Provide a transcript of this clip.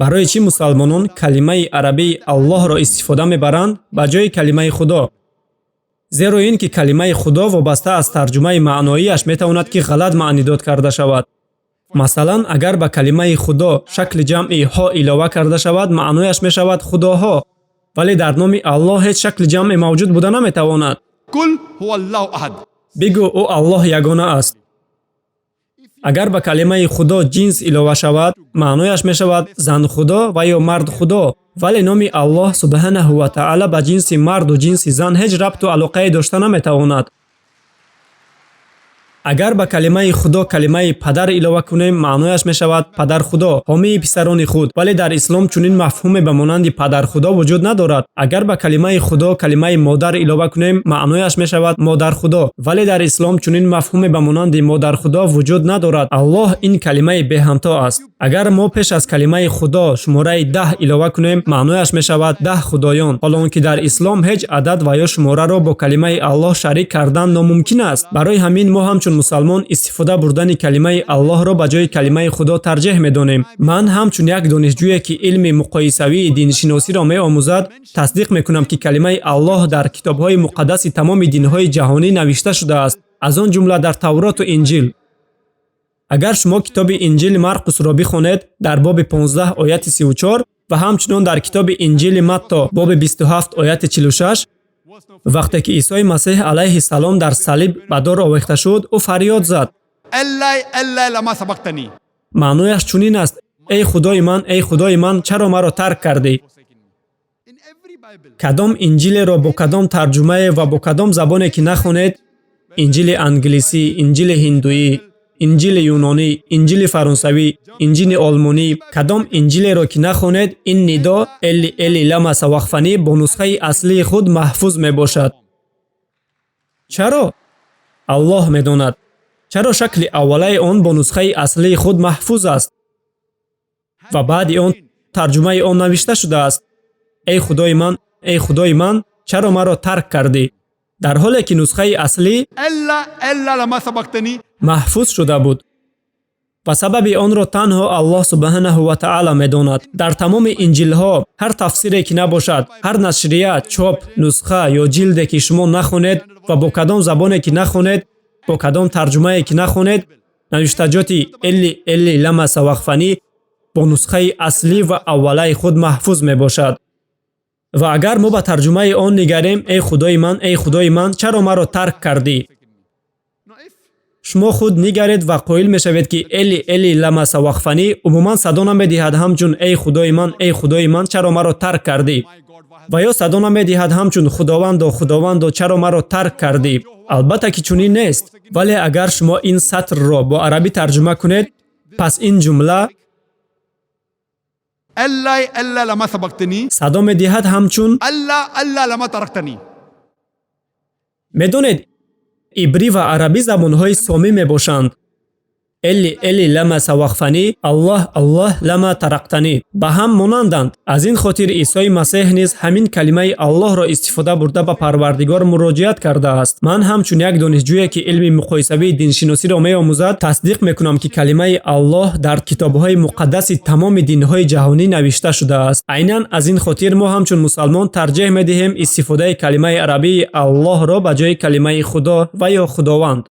Барои чӣ мусалмонон калимаи арабии Аллоҳро истифода мебаранд ба ҷои калимаи Худо? Зеро ин ки калимаи Худо вобаста аз тарҷумаи маъноияш метавонад, ки ғалат маънидод карда шавад. Масалан, агар ба калимаи Худо шакли ҷамъи ҳо илова карда шавад, маънояш мешавад худоҳо, вале дар номи Аллоҳ ҳеҷ шакли ҷамъе мавҷуд буда наметавонад. قل هو الله أحد. Бигӯ: ӯ Аллоҳ ягона аст. Агар ба калимаи Худо ҷинс илова шавад, маънояш мешавад занхудо ва ё мардхудо, вале номи Аллоҳ субҳанаҳу ва таъала ба ҷинси марду ҷинси зан ҳеҷ рабту алоқае дошта наметавонад. Агар ба калимаи Худо калимаи падар илова кунем, маънояш мешавад падархудо, ҳомии писарони худ, вале дар ислом чунин мафҳуме ба монанди падархудо вуҷуд надорад. Агар ба калимаи Худо калимаи модар илова кунем, маънояш мешавад модархудо, вале дар ислом чунин мафҳуме ба монанди модархудо вуҷуд надорад. Аллоҳ ин калимаи беҳамто аст. Агар мо пеш аз калимаи Худо шумораи 10 илова кунем, маънояш мешавад 10 худоён, ҳоло он ки дар ислом ҳеҷ адад ва ё шумораро бо калимаи Аллоҳ шарик кардан номумкин аст. Барои ҳамин мо ҳамчун мусалмон истифода бурдани калимаи Аллоҳро ба ҷои калимаи Худо тарҷеҳ медонем. Ман ҳамчун як донишҷӯе, ки илми муқоисавии диншиносиро меомӯзад, тасдиқ мекунам, ки калимаи Аллоҳ дар китобҳои муқаддаси тамоми динҳои ҷаҳонӣ навишта шудааст, аз он ҷумла дар Тавроту Инҷил. Агар шумо китоби Инҷили Марқусро бихонед, дар боби 15 ояти 34 ва ҳамчунон дар китоби Инҷили Матто, боби 27 ояти 46, вақте ки Исои Масеҳ алайҳи салом дар салиб ба дор овехта шуд, ӯ фарёд зад. إلي إلي لما سبقتني. Маънояш чунин аст: эй Худои ман, эй Худои ман, чаро маро тарк кардӣ? In every Bible, Кадом инҷилеро бо кадом тарҷумае ва бо кадом забоне ки нахонед, инҷили англисӣ, инҷили ҳиндуӣ, инҷили юнонӣ, инҷили фаронсавӣ, инҷили олмонӣ, кадом инҷилеро ки нахонед, ин нидо «Эли, эли лама савахфанӣ» бо нусхаи аслии худ маҳфуз мебошад. Чаро? Аллоҳ медонад, чаро шакли аввалаи он бо нусхаи аслии худ маҳфуз аст ва баъди он тарҷумаи он навишта шудааст: «Эй Худои ман, эй Худои ман, чаро маро тарк кардӣ?», дар ҳоле ки нусхаи аслӣ إلا إلا لما سبقتني. маҳфуз шуда буд. Ва сабаби онро танҳо Аллоҳ субҳанаҳу ва таъала медонад. Дар тамоми инҷилҳо, ҳар тафсире ки набошад, ҳар нашрия, чоп, нусха ё ҷилде ки шумо нахонед ва бо кадом забоне ки нахонед, бо кадом тарҷумае ки нахонед, навиштаҷоти «Эли, эли лама савахфанӣ» бо нусхаи аслӣ ва аввалаи худ маҳфуз мебошад. Ва агар мо ба тарҷумаи он нигарем: «Эй Худои ман, эй Худои ман, чаро маро тарк кардӣ?», Now, if шумо худ нигаред ва қоил мешавед, ки «Эли, эли лама савахфанӣ» умуман садо намедиҳад ҳамчун «Эй Худои ман, эй Худои ман, чаро маро тарк кардӣ?» my God, why ва ё садо намедиҳад ҳамчун «Худовандо, Худовандо, чаро маро тарк кардӣ?» Албатта ки чунин нест. Вале агар шумо ин сатрро бо арабӣ тарҷума кунед, пас ин ҷумла إلي إلي لما سبقتني. садо медиҳад ҳамчун ألا ألا لما تركتني. Медонед, ибрӣ ва арабӣ забонҳои сомӣ мебошанд. «Эли, эли лама савахфанӣ», «Аллоҳ, Аллоҳ, лама тарактанӣ» ба ҳам монанданд. Аз ин хотир Исои Масеҳ низ ҳамин калимаи Аллоҳро истифода бурда, ба Парвардигор муроҷиат кардааст. Ман ҳамчун як донишҷӯе, ки илми муқоисавии диншиносиро меомӯзад, тасдиқ мекунам, ки калимаи Аллоҳ дар китобҳои муқаддаси тамоми динҳои ҷаҳонӣ навишта шудааст. Айнан аз ин хотир мо ҳамчун мусалмон тарҷеҳ медиҳем истифодаи калимаи арабии Аллоҳро ба ҷои калимаи Худо ва ё Худованд.